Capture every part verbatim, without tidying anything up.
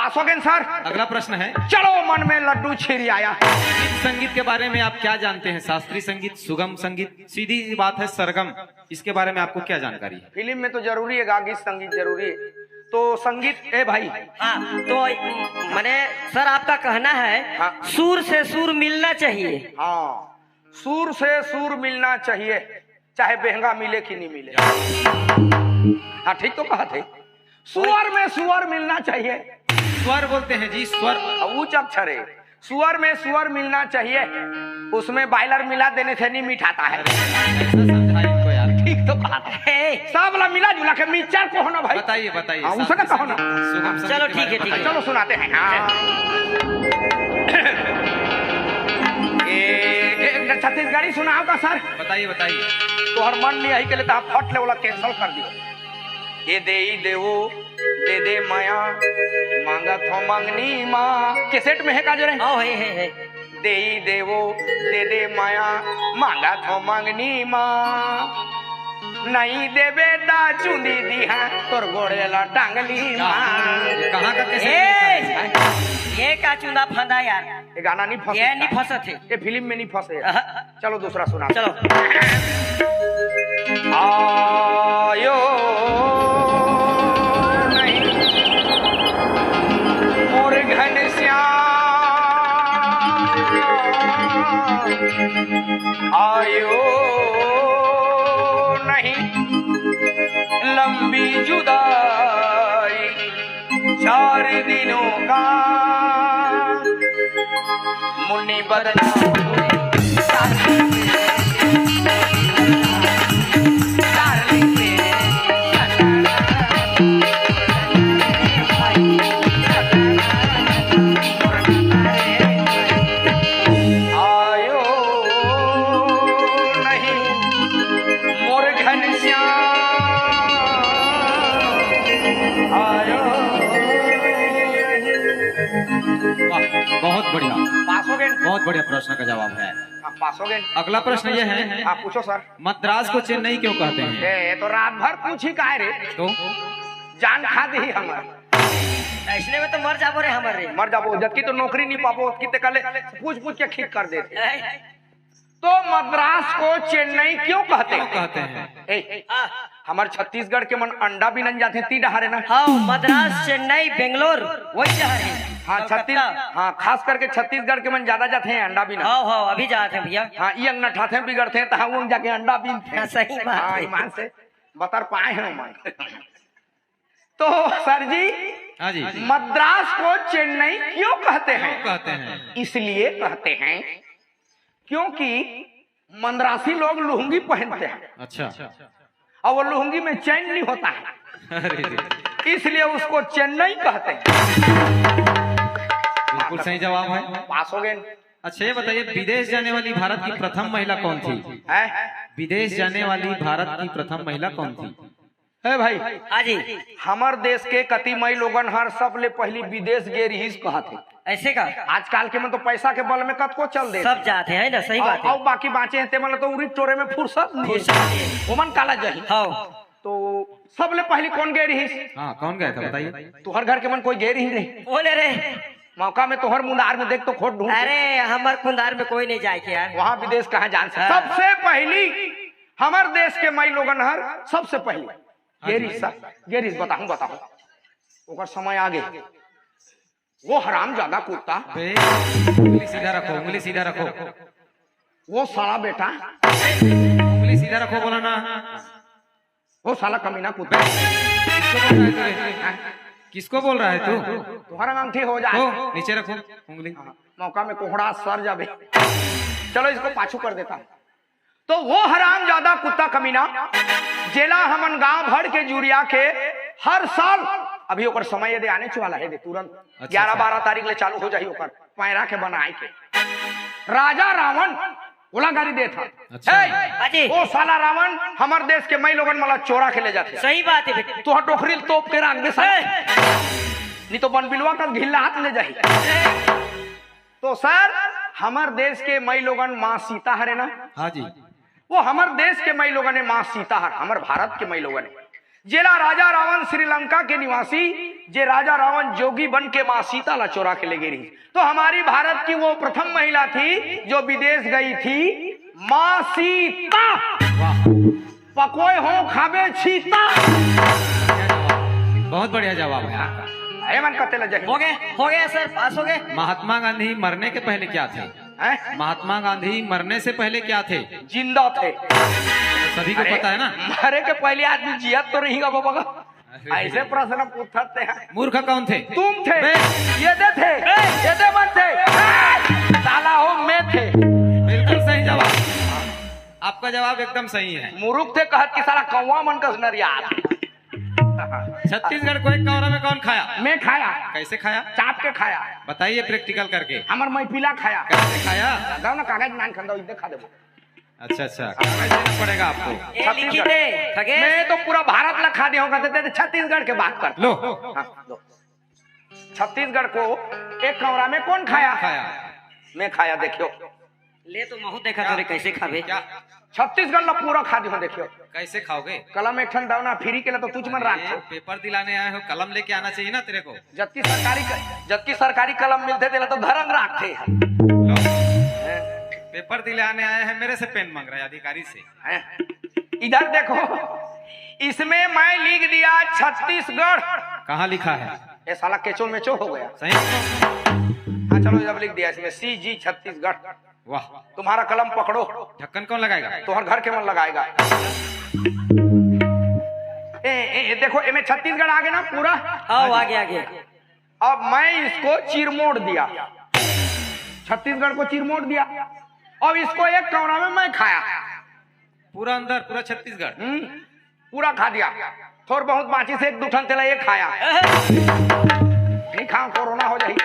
पास हो गए सर। अगला प्रश्न है, चलो मन में लड्डू छिरी आया। गीत संगीत के बारे में आप क्या जानते हैं? शास्त्रीय संगीत, सुगम संगीत, सीधी सी बात है सरगम, इसके बारे में आपको क्या जानकारी है? फिल्म में तो जरूरी है गा, गीत संगीत जरूरी है। तो संगीत, ए भाई। हाँ, तो माने सर, आपका कहना है हाँ। सुर से सुर मिलना चाहिए। हाँ, सुर से सुर मिलना चाहिए, चाहे बेहंगा मिले कि नहीं मिले। हाँ, ठीक तो कहा थे, सुअर में सुअर मिलना चाहिए। स्वर बोलते हैं जी, स्वर। अब ऊंच अक्षर है, सुअर में सुअर मिलना चाहिए, उसमें बॉयलर मिला देने से नहीं मिठाता है। ऐसा समझा इनको यार। ठीक तो कहा था। हे। सब ला मिला जुला के मिक्सचर कहो ना भाई। बताइए, बताइए, हाँ, शास्त्रीय उसे ना कहो ना। सुगम संगीत चलो, के ठीक बारे है, में ठीक है। बताइए। चलो सुनाते हैं। हाँ। ए, ए, छत्तीसगढ़ी सुनाओ का सर? बताइए, बताइए। तोहर मन नहीं आई के लिए तो आप फट ले वाला कैंसिल कर दियो। ए देई देवो, दे दे माया, मांगत हो मंगनी माँ। कैसेट में है काजरे? हाँ, है, है, है। देई देवो, दे दे माया, मांगत हो मंगनी माँ। नहीं देबे ता चुंदी दिहा, तोर गोड़े ला टांगली माँ। ये कहाँ का कैसेट ए, है? ये का चुंदा फंदा यार? ये गाना नहीं फंस ये सकता। नहीं फंसत है। ये फिल्म में नहीं फंसे। अहा। चलो दूसरा सुना। चलो। आयो नहीं मोर घनश्याम, आयो नहीं लंबी जुदाई चार दिनों का मुन्नी बदनाम हुई। आयो नहीं मोर घनश्याम, आयो। वाह, बहुत बढ़िया। पास हो गए। बहुत बढ़िया प्रश्न का जवाब है। हाँ, पास हो गए। अगला प्रश्न ये है, आप पूछो सर। मद्रास को चेन्नई क्यों कहते हैं? ए, ये तो रात भर पूछी काय रे? तो? जान खा दी हमर। ऐसने में तो मर जाबो रे हमर रे। मर जाबो, जबकि तो नौकरी नहीं पाबो, ओतकी ते कले पूछ पूछ के ठीक कर देते। ए? तो मद्रास को चेन्नई क्यों कहते क्यों हैं? कहते हैं? ए, हाँ। हमर छत्तीसगढ़ के मन अंडा बीनन जाथे ती डहारे ना। हाँ, मद्रास, चेन्नई, बेंगलोर, वही डहारे। हाँ, कलकत्ता। छत्तीस-, हाँ, खास करके छत्तीसगढ़ के मन ज्यादा जाथे अंडा बीनन। हाँ, हाँ, अभी जात हैं भैया। हाँ, ये अंग नठाथे बिगड़थे, तहाँ वो जाके अंडा बीनथे। हाँ, सही बात हाँ, है। ईमान से बतर पाए हैं मन। तो सर जी, हाँ जी। मद्रास को चेन्नई क्यों कहते हैं? क्यों कहते हैं? इसलिए कहते हैं क्योंकि मद्रासी लोग लुंगी पहनते हैं। अच्छा। और वो लुंगी में चैन नहीं होता है, अरे रे। इसलिए उसको चेन्नई कहते हैं। बिल्कुल सही जवाब है। पास हो गए। अच्छा, ये बताइए, विदेश जाने वाली भारत की प्रथम महिला कौन थी? हैं? विदेश जाने वाली भारत की प्रथम महिला कौन थी? है भाई, हाँ जी। हमर देश के कति मई लोगन हर सबले पहली विदेश गे रिहिस कहत हे। ऐसे का? आजकल के मन तो पैसा के बल में कतको चल दे। सब जात हे, है ना? सही बात है। अउ बाकी बाँचे हे, ते मन तो उरी टोरे में फुर्सत नहीं। फुर्सत नहीं। ओमन काला जाही। हाँ। तो सबले पहली कौन गे रिहिस? हाँ, कौन गया था बताइए? तुहर घर के मन कोई गे रिहिस नहीं? बोले रे। मौका में तोहर मुंदार में देख तो खोट ढूंढ। अरे, हमर कुंदार में कोई नहीं जाए के यार। वहाँ विदेश कहाँ जान सकता? हाँ। सबसे पहली हमर देश के मई लोगन हर सबसे पहली हाँ जी। गेरिस, सर, गेरिस, बताहूँ, बताहूँ। ओकर समय आगे। वो हरामजादा कुत्ता। बे, उंगली सीधा रखो, उंगली सीधा रखो। वो साला बेटा। उंगली सीधा रखो, बोला ना। वो साला कमीना कुत्ता। किसको बोल रहा है तू? हाँ? किसको बोल रहा है तू? तुम्हारा नाम ठीक हो जाए। तो नीचे रखो उंगली। हाँ, मौका में कोहड़ा सर जाबे। चलो, इसको पाछू कर देता हूँ। तो वो हरामजादा कुत्ता कमीना, जेला हमन गांव भर के जुरिया के हर साल, अभी ओकर समय यदि आने वाला है, दे तुरंत अच्छा, ग्यारह अच्छा। बारह तारीख ले चालू हो जाही ओकर पैरा के बनाए के। राजा रावण ओला गारी देत हा। अच्छा। हे, हाँ जी। ओ साला रावण हमर देश के मई लोगन मला चोरा के ले जाथे। सही बात है बेटा। तोहर डोकरी ल तोप के राख दे साला। हे। नहीं तो बनबिलवा का घिल्ला हाथ ले जाही। तो सर, हमर देश के मई लोगन माँ सीता हरे ना? हाँ जी। वो हमर देश के मई लोगन हे माँ सीता हर, हमर भारत के मई लोगन हे। जेला राजा रावण श्रीलंका के निवासी, जे राजा रावण जोगी बन के माँ सीता ला चोरा के ले गे रही। तो हमारी भारत की वो प्रथम महिला थी जो विदेश गई थी, माँ सीता। वाह। पकोए हो खाबे छीता। बहुत बढ़िया जवाब है आपका। अरे मन कते लगे। हो गए, हो गए सर, पास हो गए। महात्मा गांधी मरने के पहले क्या थे? हैं? महात्मा गांधी मरने से पहले क्या थे? जिंदा थे। सभी को अरे, पता है ना? मरे के पहले आदमी जियत तो नहीं गा बाबा का। अरे। ऐसे प्रश्न पूछते हैं। मूर्ख कौन थे? तुम थे। बे- ये दे थे। ये दे मन थे। साला हो मैं थे। बिल्कुल सही जवाब। आपका जवाब एकदम सही है। मुरुख थे कहत कि साला कौवा मन कस नरिया। छत्तीसगढ़ को एक कौरा में कौन खाया? मैं खाया। कैसे खाया? चाप के खाया। बताइए प्रैक्टिकल करके। हमर मैं पीला खाया। कैसे खाया? दो ना कागज नान खंदा इधर खा देबो। अच्छा, अच्छा, कागज देना पड़ेगा आपको। ए, लिखी दे, खगेश। मैं तो पूरा भारत ला खा दे होगा, तो छत्तीसगढ़ के बात कर। लो। हाँ, लो। छत्तीसगढ़ को एक कौरा में कौन खाया? खाया। मैं खाया, देखियो। ले तो महू देखा तो रे, कैसे खाबे? क्या? छत्तीसगढ़ ला पूरा खा दे हो, देखियो। कैसे खाओगे? कलम एक ठन दवना फ्री के लिए तो तुझ मन अरे, राख। पेपर दिलाने आए हो, कलम लेके आना चाहिए ना तेरे को। जबकि सरकारी क-, जबकि सरकारी कलम मिलते तेला तो धरम राखते हैं। लो। हैं? पेपर दिलाने आए हैं, मेरे से पेन मांग रहे हैं अधिकारी से। हैं? इधर देखो, इसमें मैं लिख दिया छत्तीसगढ़। कहाँ लिखा है? ये साला केचो मेचो हो गया। सही। हाँ, चलो, जब लिख दिया इसमें सी जी छत्तीसगढ़। वाह। तुम्हारा कलम पकड़ो। ढक्कन कौन लगाएगा? तुम्हारे घर के मन लगाएगा। ए, ए, ए, देखो, इमे छत्तीसगढ़ आगे ना पूरा। हाँ, आगे, आगे। अब मैं इसको चिरमोड़ दिया, छत्तीसगढ़ को चिरमोड़ दिया। अब इसको एक कौरा में मैं खाया। पूरा अंदर, पूरा छत्तीसगढ़। हम्म, पूरा खा दिया। थोर बहुत बाँचिस, एक दू ठन तेला एक खाया। नहीं खाओ, कोरोना हो जाही।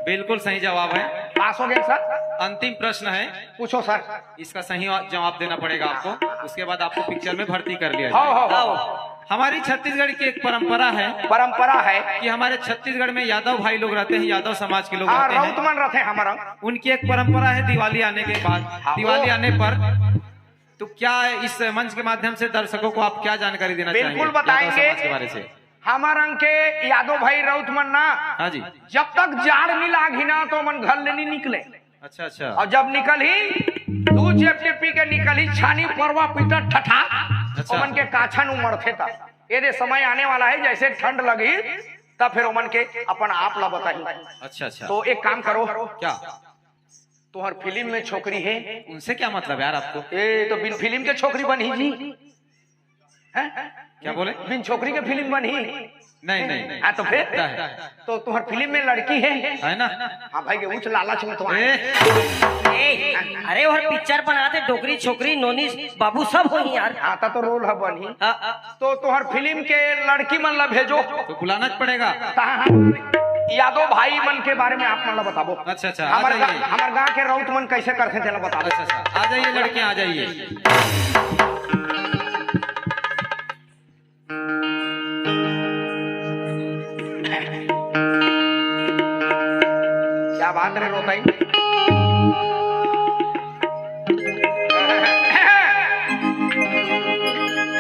बिल्कुल सही जवाब है। पास हो गए सर। अंतिम प्रश्न है। पूछो सर। इसका सही जवाब देना पड़ेगा आपको, उसके बाद आपको पिक्चर में भर्ती कर लिया जाएगा। हाँ, हाँ, हाँ। हमारी छत्तीसगढ़ की एक परंपरा है। परंपरा है। कि हमारे छत्तीसगढ़ में यादव भाई लोग रहते हैं, यादव समाज के लोग हाँ, रहते हैं। रउत मन रहते हैं हमारा। उनकी एक परंपरा है, दिवाली आने के बाद, हाँ, दिवाली वो आने पर तो क्या इस मंच के माध्यम से दर्शकों को आप क्या जानकारी देना चाहेंगे बिल्कुल बताएंगे। यादव समाज के बारे से? हमार अंग के यादव भाई रउत मन ना, हाँ जी। जब तक जाड़ नहीं लागही ना, तो मन घर ले नहीं निकले। अच्छा, अच्छा। और जब निकलही, दू जेब टिप्पी के निकलही, छानी परवा पीटत ठठा, अच्छा। ओमन के काछा नु मरथे त। ये दे समय आने वाला है, जैसे ठंड लगही, तब फिर ओमन के अपन आप ला बताही। अच्छा, अच्छा। तो एक काम करो। क्या? तुहर फिल्म में छोकरी है। उनसे क्या मतलब यार आपको? ए, तो बिन फिल्म के छोकरी बनही जी। हैं? क्या बोले? बिन छोकरी के फिल्म बनही। नहीं, नहीं, नहीं। हाँ, तो फिर? क्या है? तो तुहर फिल्म में लड़की है। है ना? हाँ भाई, के उच्च लालच में तो आए। ए, ए, अरे, और पिक्चर बनाते डोकरी छोकरी नोनी बाबू सब होही यार। हाँ, ता तो रोल ह बनही। हाँ, हाँ। तो तुहर फिल्म के लड़की मन ला भेजो। तो बुलाना पड़ेगा। कहाँ हम यादव भाई मन के बारे में आप मन ला बताबो। अच्छा, अच्छा, आ हमारे गा-, जाइए। हमारे गांव के रउत मन कैसे करथे तेला बताबो। अच्छा, अच्छा, आ जाइए लड़के, आ जाइए। क्या बात रे रोताई।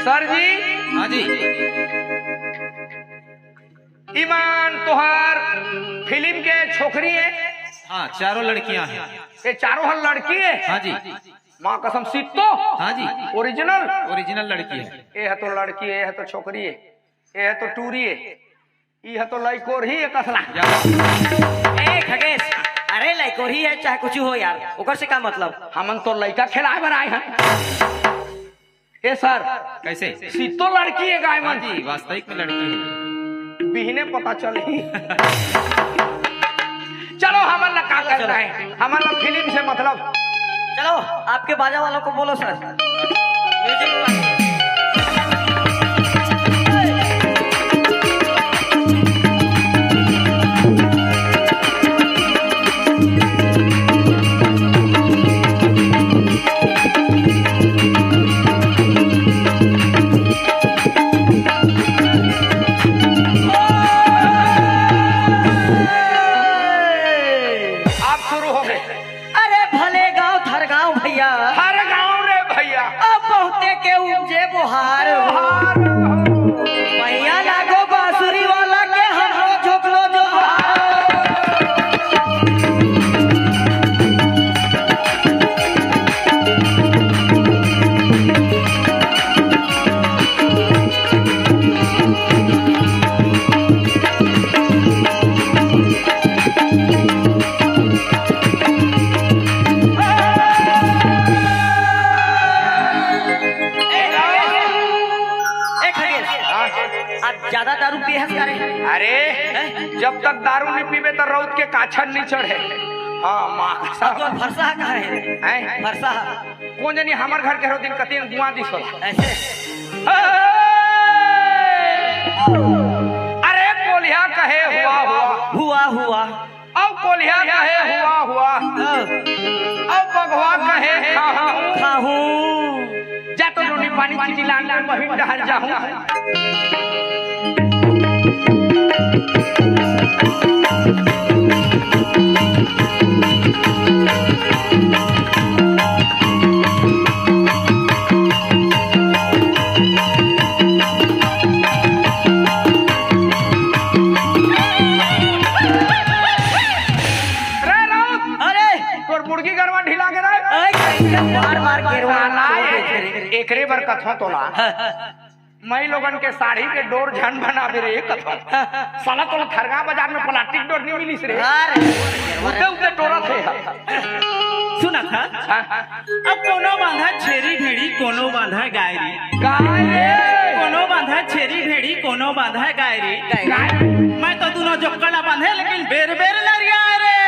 सर जी। हाँ जी। ईमान तोहार फिल्म के छोकरी है। हाँ, चारों लड़कियां हैं। ये चारों हर लड़की है। हाँ जी। माँ कसम सीतो। हाँ जी। ओरिजिनल। ओरिजिनल लड़की है। ये है तो लड़की है, ये है तो छोकरी है, ये है तो टूरी है, ये है तो लइकोर ही है कसला। क्या? ए खगेश, अरे लइकोर ही है चाहे कुछ हो यार, ओकर से का मतलब? हमन तो लइका खिलाए बर आए हैं। ए सर। कैसे? सीतो लड़की है गाय हाँ मन। जी, वास्तविक में लड़की है। बिहने पता चली। चलो, हमन ला का करना है, हमन ला फिल्म से मतलब। चलो, आपके बाजा वालों को बोलो सर। म्यूजिक। आप शुरू हो गए। अरे भले गांव थर गांव भैया। हर गांव रे भैया। अब बहुते के उपजे बोहार हो। बोहार हो। जब तक दारू नहीं पीबे, तो रौद के काछन नहीं चढ़े। हाँ, माँ कसम। अब तो फरसा कहाँ है? हैं? फरसा। कोन जनी हमर घर के हरो दिन कतियन गुआ दिस होला। ऐसे? अरे कोलिहा कहे हुआ हुआ। हुआ हुआ। अब कोलिहा कहे हुआ हुआ। हाँ। अब बघवा कहे खाहूँ। खाहूँ। जा तो नोनी पानी चिटी लान लान बहिन डहर जाहूँ। रे राउत, अरे! तोर मुड़की गरवा ढिला गे रे। ऐ, कैसे मार मार के रोना साला, छोड़ देथे रे। एकरे बर कथों तोला। हाँ। माई लोगन के साड़ी के डोर झन बनाबे रे कथों। साला तोला थरगा बाजार में प्लास्टिक डोर नहीं मिलिस रे। अरे। उते उते टोरत हे। सुनत हस? हाँ, हाँ। अब कोनो बांधा छेरी भेड़ी, कोनो बांधा गायरी। गाय रे। कोनो बांधा छेरी भेड़ी, कोनो बांधा गायरी। गाय। मैं तो दुनों जोक्कन ला बांधे, लेकिन बेर बेर नरिया रे।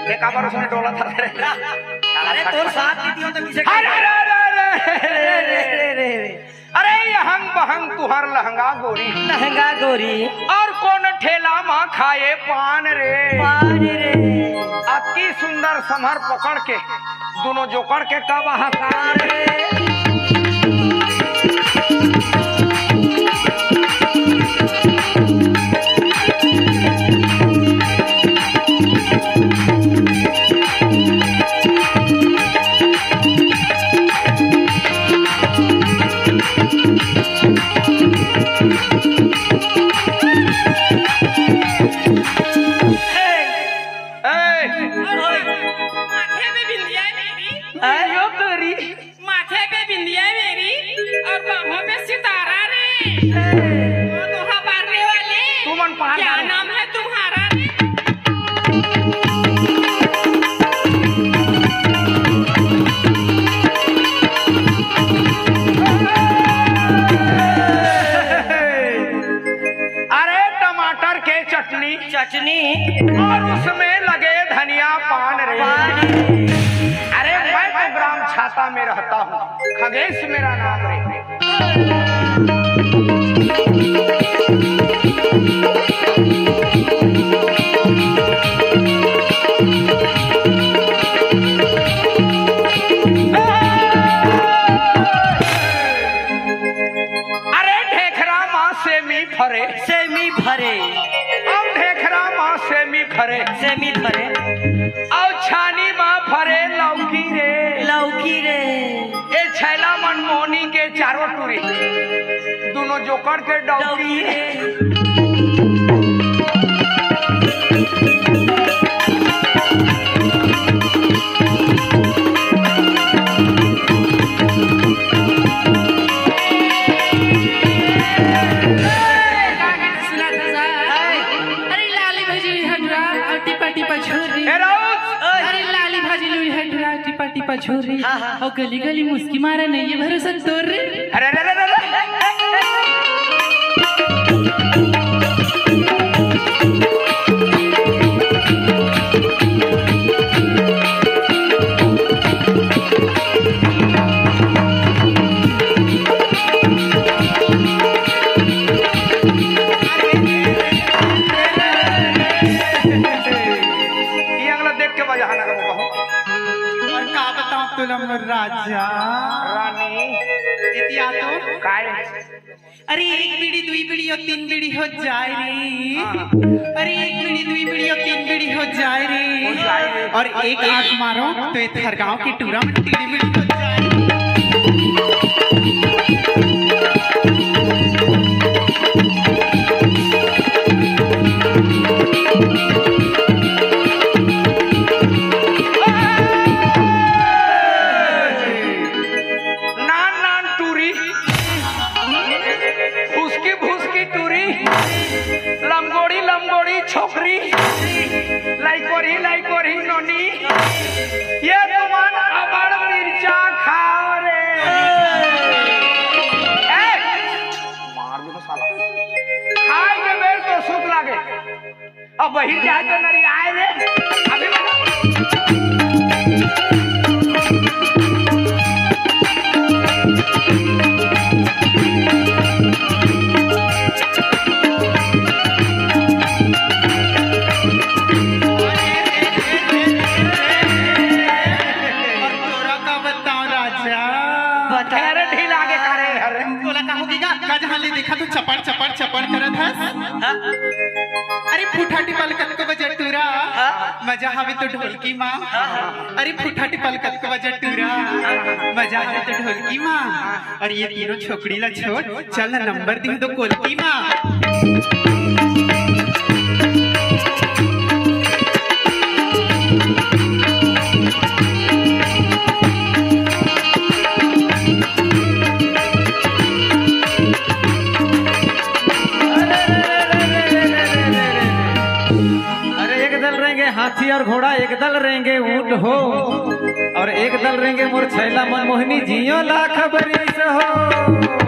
देखा बार उसने डोला था रे। अरे तोर साथ दीदी हो तो किसे अरे, अरे, अरे, अरे, अरे, अरे, अरे, अरे। अरे, ये हंग बहंग तुहर लहंगा गोरी। लहंगा गोरी। और कोन ठेला मा खाए पान रे। पान रे। अति सुंदर समर पकड़ के, दुनों जोकड़ के कब हकार रे। ए! माथे पे बिंदिया है मेरी। हैं? यो तोरी। माथे पे बिंदिया है मेरी और बाहों में सितारा रे। ए! वो दोहा मारने वाले। तू मन पहाड़ क्या मारो। नाम है तुम्हारा रे? अरे टमाटर के चटनी। चटनी। और उसमें लगे धनिया पान रे। पान। अरे मैं तो ग्राम छाता में रहता हूँ, खगेश मेरा नाम रे। अरे ढेखरा मा सेमी फरे। सेमी फरे। अउ ढेखरा मा सेमी फरे। सेमी फरे। अउ छानी मा फरे लौकी रे। लौकी रे। ए छैला मनमोहनी के चारों टूरी, दुनों जोकड़ के डौकी डौकी रे। रे। सुना था साहब। अरे लाली भाजी हुई हटरा, और टिपा टिपा झोरी। ए राउत! अरे लाली भाजी लुई हटरा, टिपा टिपा झोरी। हाँ, हाँ। और गली गली मुस्की मारा नहीं ये भरोसा तोर रे। अरे, अरे, अरे, अरे, अरे। ये अगला देख के बजाना का बाबा। और का बताऊं तुला मोर राजा? रानी। इतिया तो काय? अरे एक बीड़ी, दुई बीड़ी और तीन बीड़ी हो जाए रे। हाँ। अरे एक बीड़ी, दुई बीड़ी और तीन बीड़ी हो जाए रे। हो जाए रे। और एक आंख मारो तो ये थरगांव की टूरा में टीड़ी बीड़ी हो जाए। नान नान टूरी। छोकरी, लइकोरही, लइकोरही नोनी, ये तुमन अबड़ मिर्चा खाव रे। ए, मार दूं साला। खाए के बेर तो सुख लागे, अब बहिर जाए तो नरी आए रे। अभी तोरा का बताओ राजा? बता। अरे ढीला के करे हरे। तोला का होगी गा? का जहाँ ले देखा तू चपड़ चपड़ चपड़ करत हस? हाँ? अरे फूटा टिपल कतको बजे टूरा, हाँ? मजा हवे तो ढोलकी माँ। हाँ, हाँ। अरे फूटा टिपल कतको बजे टूरा, मजा हवे तो ढोलकी माँ। अरे ये तीनों छोकरी ला छोड़, चल ना नंबर दी तो कोलकी माँ। अरे एक दल रेंगे हाथी और घोड़ा, एक दल रेंगे ऊंट हो, और एक दल रेंगे मोर छैला मनमोहनी जियो लाख बरिस हो।